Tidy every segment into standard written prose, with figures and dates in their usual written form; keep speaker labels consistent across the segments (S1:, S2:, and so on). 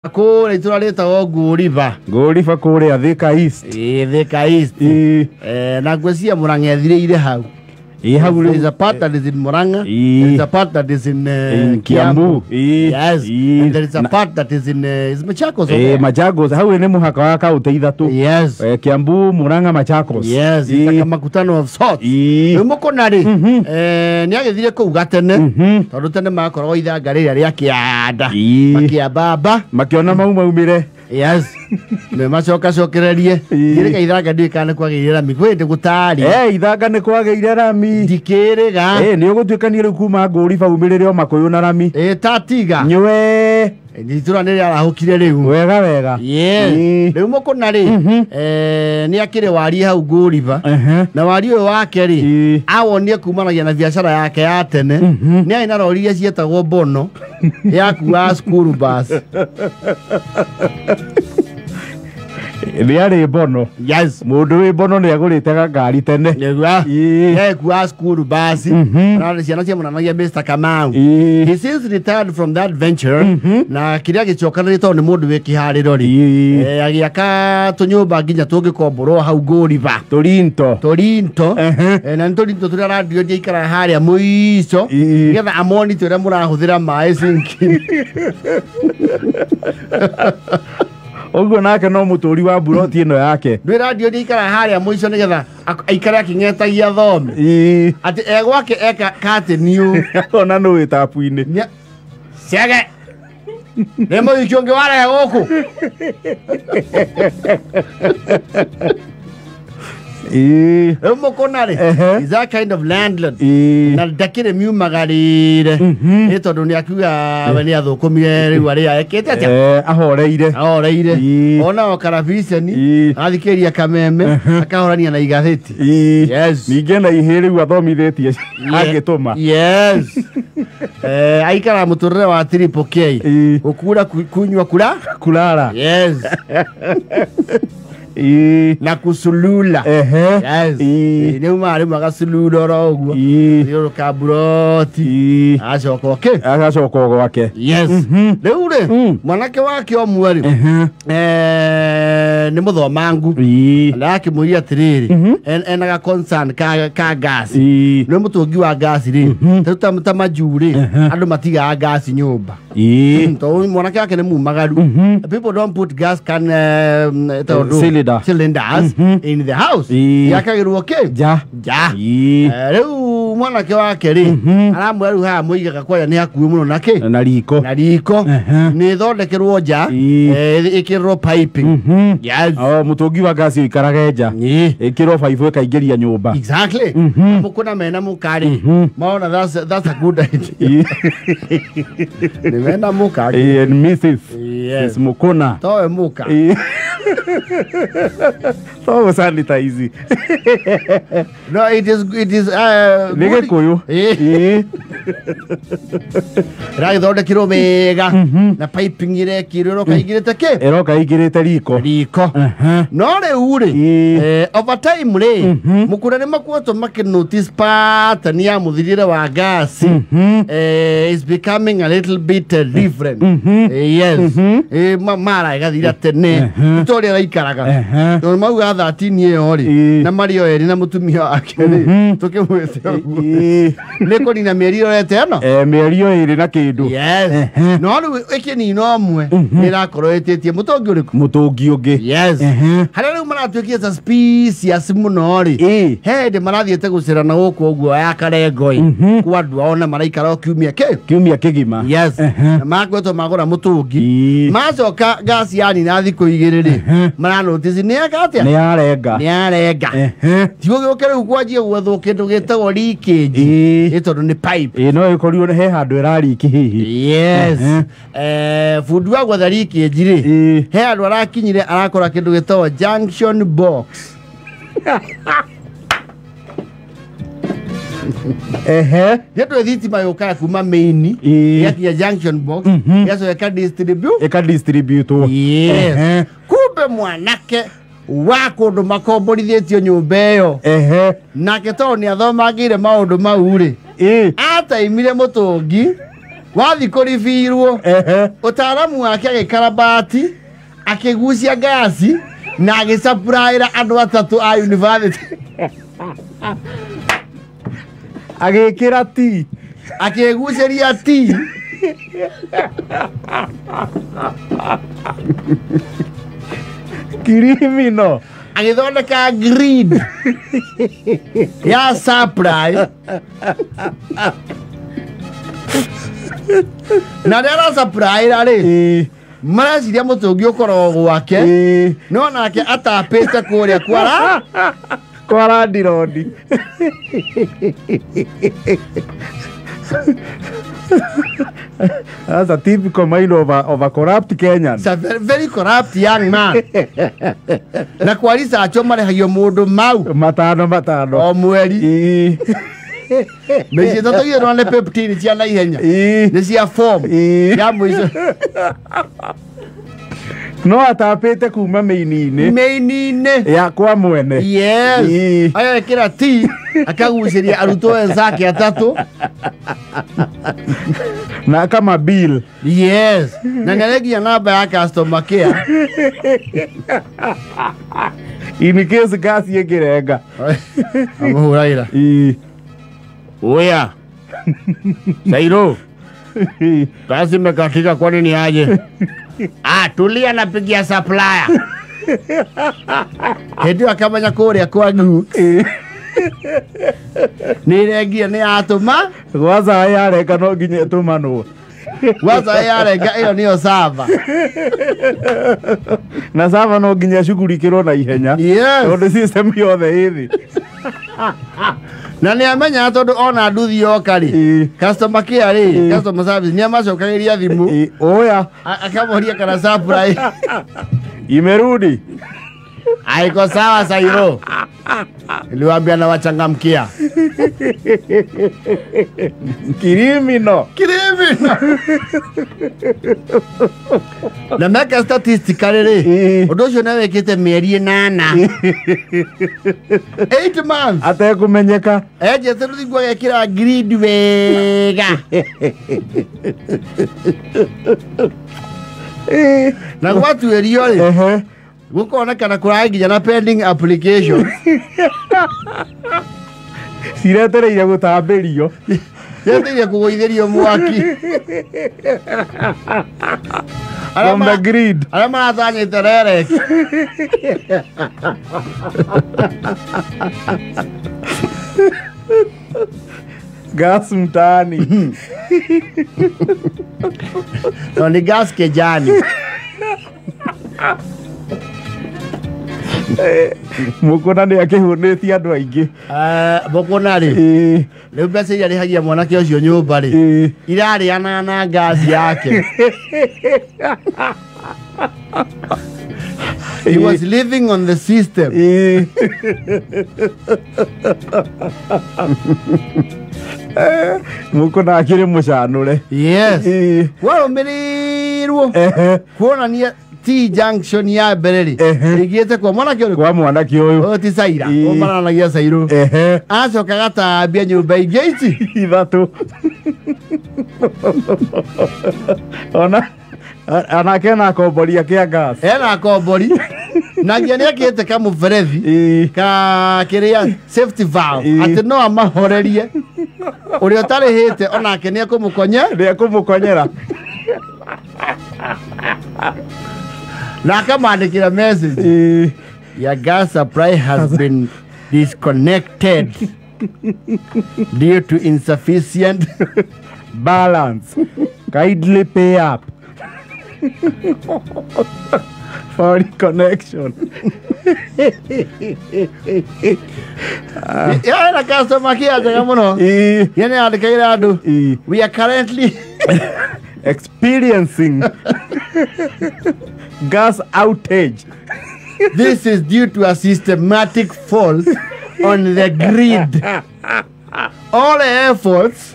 S1: Kũrĩa itũra rĩtagwo Ngũriba.
S2: Ngũriba kũrĩa Thika East.
S1: Ĩĩ, Thika East.
S2: Ĩĩ.
S1: Na ngwĩciria Murang'a ĩthirĩire hau.
S2: Ĩĩ, hau
S1: There is
S2: rĩu.
S1: a part that is in Murang'a.
S2: Ĩĩ.
S1: There is a part that is in,
S2: In Kiambu. Ĩĩ.
S1: Yes.
S2: Ĩĩ.
S1: And there is a part that is in is Machakos.
S2: Ĩĩ, Machakos hau nĩ mũhaka wa kaũntĩ ithatũ.
S1: Yes.
S2: Kiambu, Murang'a, Machakos.
S1: Yes, it's like a makutano of sorts.
S2: Ĩĩ.
S1: Rĩu mũkũna rĩ, nĩ agĩthire kũu gatene, tondũ tene makoragwo ithanga rĩrĩa rĩa kĩanda.
S2: Ĩĩ.
S1: Makĩambamba.
S2: Makĩona mau maumĩre.
S1: Yes. Nĩ macokacokererie.
S2: Ĩĩ.
S1: Ngĩrĩga ithanga ndiũĩ kana nĩ kwagĩire rami. Kwĩ hĩndĩ gũtarĩ.
S2: Ithanga nĩ kwagĩire rami.
S1: Ndikĩrĩga.
S2: Nĩ ũgũtuĩkania rĩu kuma Ngũriba umĩrĩre o Makũyũ na rami.
S1: Ĩĩ, tatiga.
S2: Nywe.
S1: Itũra nĩ rĩarahũkire rĩu.
S2: Wega wega.
S1: Yes.
S2: Ĩĩ.
S1: Rĩu mũkũna rĩ, nĩ akĩrĩ warie hau Ngũriba. Na warie ũyũ wake rĩ,
S2: Ĩĩ.
S1: awonie kumanagia na biacara yake ya tene. Nĩ arĩ na rori iria ciĩtagwo Bono yakuaga school bus.
S2: Nĩ arĩ Bono.
S1: Yes.
S2: Mũndũ wĩ Bono nĩ agũrĩte gakari tene.
S1: Nĩguo.
S2: Ĩĩ.
S1: Yakuaga school bus. Na ciana ciamũnanagia Mr. Kamau.
S2: Ĩĩ.
S1: He since retired from that venture. Na kĩrĩa gĩcokanĩrĩte tondũ nĩ mũndũ wĩ kĩharĩro rĩ.
S2: Ĩĩ.
S1: Agĩaka tũnyũmba nginya tũngĩkomborwo hau Ngũriba.
S2: Tũrinto.
S1: Tũrinto.
S2: Ehe.
S1: Na nĩ tũrinto tũrĩa arandio aikaraga harĩa mũico.
S2: Ĩĩ.
S1: Nĩgetha amonite ũrĩa mũrahũthĩra maĩ sinki.
S2: Ũguo nake no mũtũri wa mburoti ĩno yake.
S1: Ndwĩ radio aikaraga harĩa mũico nĩgetha aikare akĩng'etagia thome.
S2: Ĩĩ.
S1: Atĩ e gwake eka katĩni ũũ.
S2: Ona nũ wĩ tapu-inĩ.
S1: Ciage. Nĩ mũhiki ũngĩ warehe gũkũ.
S2: Ĩĩ.
S1: Rĩu mũkũna rĩ,
S2: Ehe.
S1: is that kind of landlord.
S2: Ĩĩ.
S1: Na ndakĩrĩ miumagarĩre. Nĩ tondũ nĩ akiuga we nĩ athũkũmire rĩu arĩa ekĩte atĩa?
S2: Ahoreire.
S1: Ahoreire.
S2: Ĩĩ.
S1: Ona o karabiceni,
S2: Ĩĩ.
S1: athikĩrĩria kameme, akahorania na igathĩti.
S2: Ĩĩ.
S1: Yes.
S2: Ningĩ na ihĩĩ rĩu athomithĩtie angĩtũma.
S1: Yes. Aikara mũtũrĩre wa triple K.
S2: Ĩĩ.
S1: Gũkura kunywa kura?
S2: Kulala.
S1: Yes.
S2: Ĩĩ.
S1: Na kusulula.
S2: Ehe.
S1: Yes.
S2: Ĩĩ.
S1: Nĩ umaga rĩmwe agasulula oro ũguo.
S2: Ĩĩ.
S1: Thiũrũrũka mburoti.
S2: Ĩĩ.
S1: Acoka ũkĩ?
S2: Agacoka o gwake.
S1: Yes. Rĩu rĩ, mwanake wake ũmwe rĩ, nĩ mũthomangu.
S2: Ĩĩ.
S1: Na akĩmũria atĩrĩrĩ, ena ga concern ka gas.
S2: Ĩĩ.
S1: Nĩ mũtũngi wa gas rĩ, ta rĩu ta majuu rĩ, andũ matigaga gas nyũmba.
S2: Ĩĩ.
S1: Tondũ mwanake wake nĩ mumagaru. People don't put gas can, tondũ
S2: Cylinder.
S1: cylinders in the house.
S2: Ĩĩ.
S1: Yakagĩrwo kĩ?
S2: Nja.
S1: Nja.
S2: Ĩĩ.
S1: Rĩu mwanake wake rĩ, aramwĩra rĩu haha mũigaga kwaya nĩ hakuhĩ mũno na kĩ?
S2: Na riko.
S1: Na riko.
S2: Ehe.
S1: Nĩ ĩthondekerwo nja,
S2: Ĩĩ.
S1: ĩkĩrĩrwo piping. Yes.
S2: O mũtũngi wa gasi ũikarage nja.
S1: Ĩĩ.
S2: Ĩkĩrwo baibũ ĩkaingĩria nyũmba.
S1: Exactly. Mũkũna mena mũka rĩ, maona that's a good idea.
S2: Ĩĩ.
S1: Nĩ mena mũka.
S2: Ĩĩ, and Mrs.
S1: Yes.
S2: Mrs. Mukuna.
S1: Towe mũka.
S2: Ĩĩ. To sanitize.
S1: No, it is
S2: Nĩ
S1: good.
S2: Gĩkũyũ.
S1: Ĩĩ.
S2: Ĩĩ.
S1: Ĩragĩthondekirwo wega na piping ĩrekirwo ĩroka ĩingĩrĩte kĩ?
S2: Ĩroka ĩingĩrĩte riko.
S1: Riko.
S2: Ehe.
S1: No rĩu rĩ,
S2: Ĩĩ.
S1: Over time rĩ, mũkũra nĩ makoretwo makĩ notice pattern ya mũthirĩre wa gasi is becoming a little bit different. Yes. Mara ĩgathira tene ta ũrĩa ĩraikaraga.
S2: Ehe.
S1: Tondũ mauga 13 ĩyo rĩ,
S2: Ĩĩ.
S1: na marĩ o erĩ na mũtumia wake rĩ, tũkĩmwĩte ũguo.
S2: Ĩĩ.
S1: Nĩ kũnina mĩeri ĩrorete ĩno?
S2: Mĩeri o ĩrĩ na kĩndũ.
S1: Yes.
S2: Ehe.
S1: No rĩu ĩkĩnina ũmwe nĩ ĩrakorwo ĩtĩtie mũtũngi ũrĩkũ?
S2: Mũtũngi ũngĩ.
S1: Yes.
S2: Ehe.
S1: Harĩa rĩu maratuĩkire suspicious mũno rĩ,
S2: Ĩĩ.
S1: he hĩndĩ marathiĩte gũcera na gũkũ ũguo ya Karengo ĩ, kwa andũ ao na maraikara o kiumia kĩ?
S2: Kiumia kĩgima.
S1: Yes.
S2: Ehe.
S1: Na makwetwo magũra mũtũngi.
S2: Ĩĩ.
S1: Macoka gasi yanina thikũ igĩrĩ rĩ, maranotice nĩ eka atĩa?
S2: Nĩ yarenga.
S1: Nĩ yarenga.
S2: Ehe.
S1: Ti ũgĩũke rĩu kwanjia gwethwo kĩndũ gĩtagwo leakage.
S2: Ĩĩ.
S1: Ĩ tondũ nĩ pipe.
S2: Ĩĩ, no ĩkorirwo he handũ ĩrariki hihi.
S1: Yes.
S2: Ehe.
S1: Bundi wa gwetha leakage rĩ,
S2: Ĩĩ.
S1: he handũ arakinyire arakora kĩndũ gĩtagwo junction box.
S2: Ehe.
S1: Nĩ ũndũ thitima yũkaga kuma main
S2: Ĩĩ.
S1: ĩgakinya junction box ĩgacoka ĩka distribute.
S2: Ĩka distribute.
S1: Yes.
S2: Ehe.
S1: Kumbe mwanake wa kũndũ makomborithĩtio nyũmba ĩyo
S2: Ehe.
S1: nake tondũ nĩ athomangĩire maũndũ mau rĩ,
S2: Ĩĩ.
S1: ataimire mũtũngi Wathi kũribirwo ũtaaramu wake agĩkarabati akĩgucia ngasi na agĩcapuraĩra andũ atatũ a university.
S2: Agĩkĩra tea.
S1: Akĩgucĩria tea.
S2: Kirimino.
S1: Agĩthondeka grid ya supply. Na rĩrĩa arasupply rĩ mareciria mũtũngi ũkoragwo gwake no nake atapĩte kũrĩa kwara
S2: kwa landirondi. That's a typical mind of a corrupt Kenyan.
S1: It's a very, very corrupt young man. Na kwa research marehagio mũndũ mau
S2: matano matano
S1: o mweri. Mĩciĩ ĩtatũ githĩ nĩ peptini cia naihenya nĩ cia form ya mũico.
S2: No atapĩte kuma mĩini-inĩ
S1: mĩini-inĩ
S2: ya kwa mwene.
S1: Yes. Agekĩra tea akagucĩria arutwo wenzake atatũ
S2: na kama bill.
S1: Yes. Na nĩarengia namba ya customer care
S2: in case gas ĩngĩrenga.
S1: Amũhũragĩra. Oya Sairo, kazi imekatika, kwani ni aje? Ah, tulia, napigia supplier. Hĩndĩ ĩyo akamenya kũrĩa kwa Gooks nĩ ĩrengia nĩ yatũma
S2: gwaza yarenga no nginya ĩtũmanwo.
S1: Gwaza yarenga ĩyo nĩyo sava.
S2: Na sava no nginya ĩcugurikĩrwo na ihenya.
S1: Yes.
S2: Tondũ system yothe ĩ thĩ.
S1: Na nĩ amenyaga tondũ ona nduthi yoka rĩ customer care rĩ customer service nĩ amacokagĩria thimũ.
S2: Oya
S1: akamoria kana supply
S2: imerudi.
S1: Aiko sawa Sairo. Niliwaambia na wachangamkia.
S2: Kirimino.
S1: Kirimino. Na meka statistically rĩ ũndũ ũcio nĩ wĩkĩte mĩeri 8. 8 months.
S2: Atekũmenyeka.
S1: Enjete rũthingo agekĩra grid wega. Na gwatuĩrio rĩ gũkonekana kũrarĩ nginya na pending application.
S2: Ciretereire gũtambĩrio.
S1: Ciretereire kũgũithĩrio mwaki.
S2: From the grid.
S1: Arĩa maratanyĩte rerek.
S2: Gas mtaani.
S1: No ni gas kejani.
S2: Mũkũna nĩ akĩhũnĩtie andũ aingĩ.
S1: Mũkũna rĩ rĩu mbeca iria arĩhagia mwanake ũcio nyũmba rĩ irarĩana na ngasi yake. He was living on the system.
S2: Mũkũna akĩrĩ mũcanũre.
S1: Yes. Warũmĩrĩirwo kuonania T junction ya mbere rĩ ĩgĩte kwa mwanake ũrĩkũ?
S2: Kwa mwanake ũyũ.
S1: Ũyũ ti Saira, ũmaranagia Sairo. Acoka agatambia nyũmba ingĩ ici
S2: ithatũ. Ona anake na komboria kĩa gas.
S1: Ena kombori. Na nginya nĩekĩte kamũberethi ka kĩrĩa safety valve atĩ no amahorerie ũrĩa ũtarĩhĩte onake nĩekũmũkonya.
S2: Nĩekũmũkonyera.
S1: Na akamwandĩkĩra message. Your gas supply has been disconnected due to insufficient
S2: balance. Kindly pay up for reconnection.
S1: Yeah, na customer care njega mũno. Ye nĩ andĩkĩire andũ. We are currently
S2: experiencing gas outage.
S1: This is due to a systematic fault on the grid. All efforts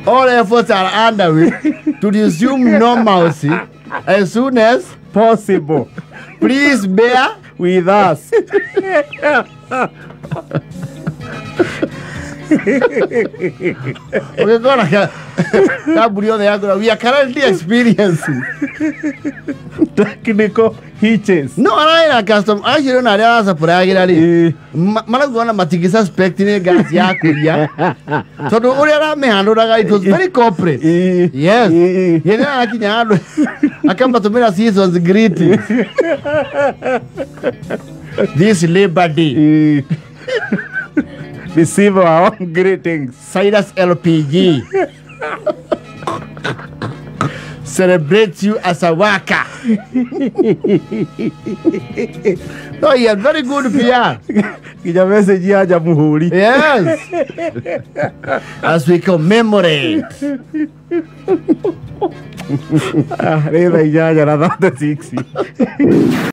S1: All efforts are underway to resume normalcy as soon as
S2: possible. Please
S1: bear
S2: with us.
S1: Ũgĩkora kambuni yothe yakũra, we are currently experiencing
S2: Technical hitches.
S1: No araĩra custom acio na arĩa aracapũragĩra rĩ, marauga ona matingĩ suspect nĩ gas ya kũria, tondũ ũrĩa aramĩhandũraga, it was very corporate. Yes. Hĩndĩ ĩrĩa arakinya handũ akamatũmĩra seasons greetings this Labor Day.
S2: Receive our own greetings.
S1: Cyrus LPG celebrates you as a worker. No, he had very good PR.
S2: Nginya message ya Jamhuri.
S1: Yes. As we commemorate.
S2: Ah, rĩ thaa 8:36.